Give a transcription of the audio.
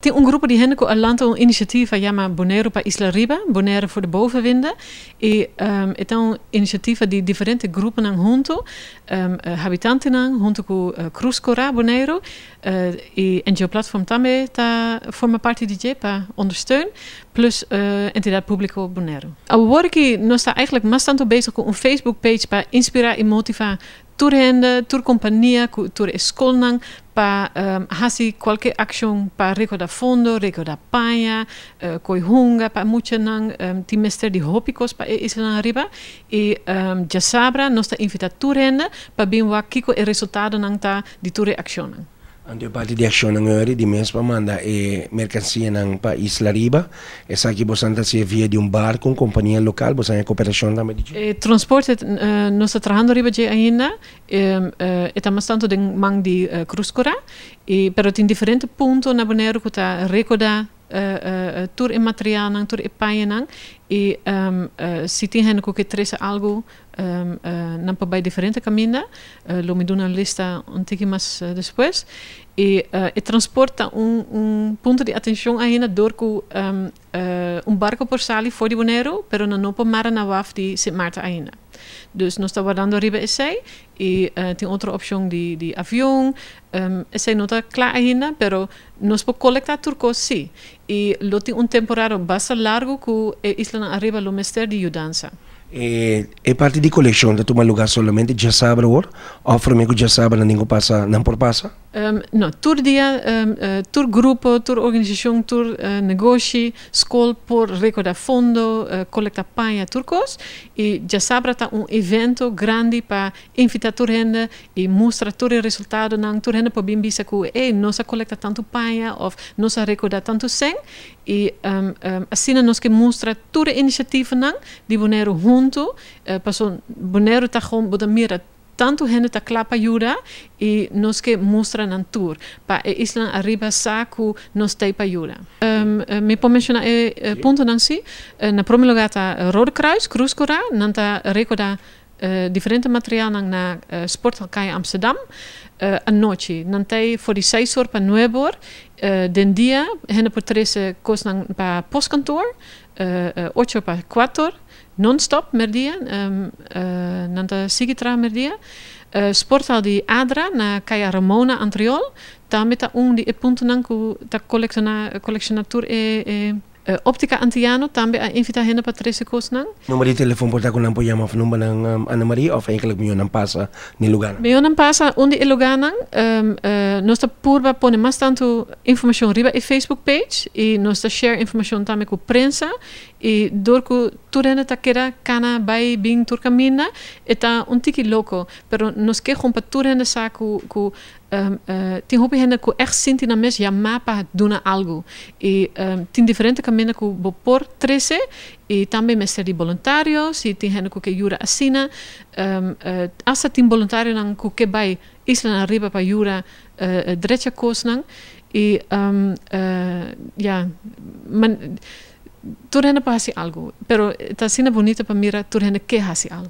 Tin un grupo di hende ku a lanta un inisiativa yama Boneiru pa Isla Riba, Bonaire voor de Bovenwinden. I e ta un inisiativa di diferente gruponan huntu, habitantenan huntu ku Krus Korá Boneiru i NGO Platform tambe ta forma parti di dje pa ondersteun, plus Entidat Públiko Boneiru. Awor ki nos ta eigenlijk mas tantu bezig ku un Facebook page pa inspirá i motivá tur hende, tur kompania ku tur e skolnan pa hasi kualke akshon pa rekoda fondo, rekoda paña, koi hunga pa e muchanan. Tin mester di hopi kos pa e islanan ariba i djasabra nos ta invitá tur hende pa bin wak kiko e resultadonan ta di tur e akshonnan. Anto e parti di akshonnan ori di mes pa manda e merkansianan pa isla riba. Esaki bosan ta hasié via di un barku, un kompania lokal, bosan e koperashon tambe di dje? E transporte nos ta trahando riba dje ainda. E ta mas tantu den man di Krus Korá, pero tin diferente punto na Boneiru ku ta rekoda tur e materialnan, tur e pañanan i si tin hende ku ke trese algu nan por bai diferente kaminda. Lo mi duna un lista un tiki mas despues. I e transport ta un punto di atenshon ainda dor ku un barko por sali for di Boneiru pero nan no por mara na waf di Sint Maarten ainda. Dus nos ta wardando riba esei i tin otro opshon di avion. Esei no ta kla ainda pero nos por kolektá tur kos sí. I lo tin un temporada basta largu ku e islanan ariba lo mester di yudansa. E parti di kolekshon ta tuma lugá solamente djasabra awor òf promé ku djasabra nan tin ku pasa nan por pasa? No, tur dia tur grupo, tur organisashon, tur negoshi, skol por rekoda fondo, kolekta paña, tur kos. I djasabra ta un evento grandi pa invitá tur hende i mustra tur e resultadonan. Tur hende por bin bisa ku ey nos a kolekta tantu paña òf nos a rekoda tantu sèn. I asina nos ke mustra tur e inisiativanan di Boneiru huntu, pasobra Boneiru ta gewoon bo ta mira. Tantu hende ta kla pa yuda i nos ke mustra nan tur pa e islanan ariba sa ku nos t'ei pa yuda. Mi por menshoná e puntonan si. Na prome lugá ta Rode Kruis, Krus Korá. Nan ta rekoda diferente materialnan na Sporthal Kaya Amsterdam. Anochi nan t'ei for di seis or pa nuebe or. Den dia hende por trese kosnan pa postkantoor, ocho pa kuater. Non-stop merdia, nan ta sigui traha merdia. Sporthal di Adra na Kaya Ramona Antriol tambe ta un di e puntonan ku ta kolekshoná tur e Optica Antiano tambe a invitá hende pa trese kosnan. Number di telefon por ta ku nan por yama òf number nan Ana Maria òf eigenlijk mihó nan pasa na e lugánan? Mihó nan pasa un di e lugánan. Nos ta purba pone mas tantu informashon riba e Facebook page i nos ta share informashon tambe ku prensa. I dor ku tur hende ta keda kana bai bin tur kaminda, e ta un tiki loko. Pero nos ke kon pa tur hende sa ku ku tin hopi hende ku ègt sinti nan mes yamá pa duna algu. I tin diferente kaminda ku bo por trese i tambe mester di boluntario, si tin hende ku ke yuda asina. Asta tin boluntarionan ku ke bai islanan ariba pa yuda drecha kosnan. I ya, man. Tur hende por hasi algu, pero ta asina bunito pa mira tur hende ke hasi algu.